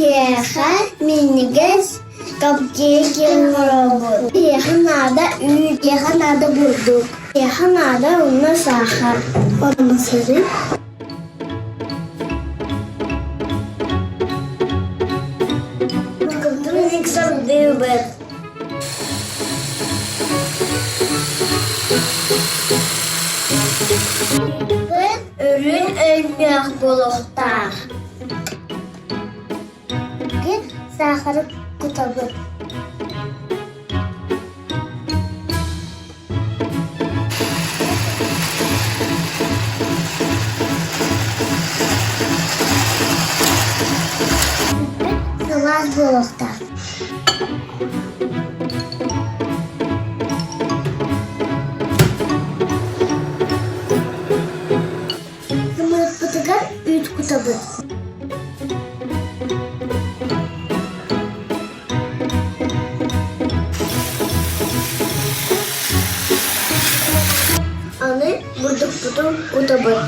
Биһиэхэ минньигэс капкейки оҥоробут. Биһиэхэ наада үүт, биһиэхэ наада бурдук, биһиэхэ наада уонна саахар, уонна сыры. Миксердыыбыт. Үрүҥ өҥнөөх буолуохтаах. Саахары кутабыт. Сылаас буолуохтаах. Сымыыппытыгар үүт кутабыт. Аны бурдукпутун кутабыт.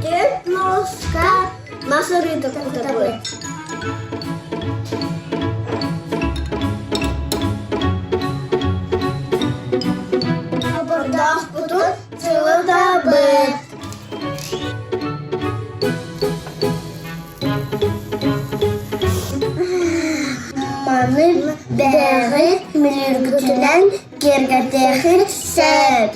Түөрт муоска мас арыыта кутабыт. Обордоохпутун сылытабыт. Маны бэйэҕит мүлүргүтүнэн киэргэтиэххит сөп.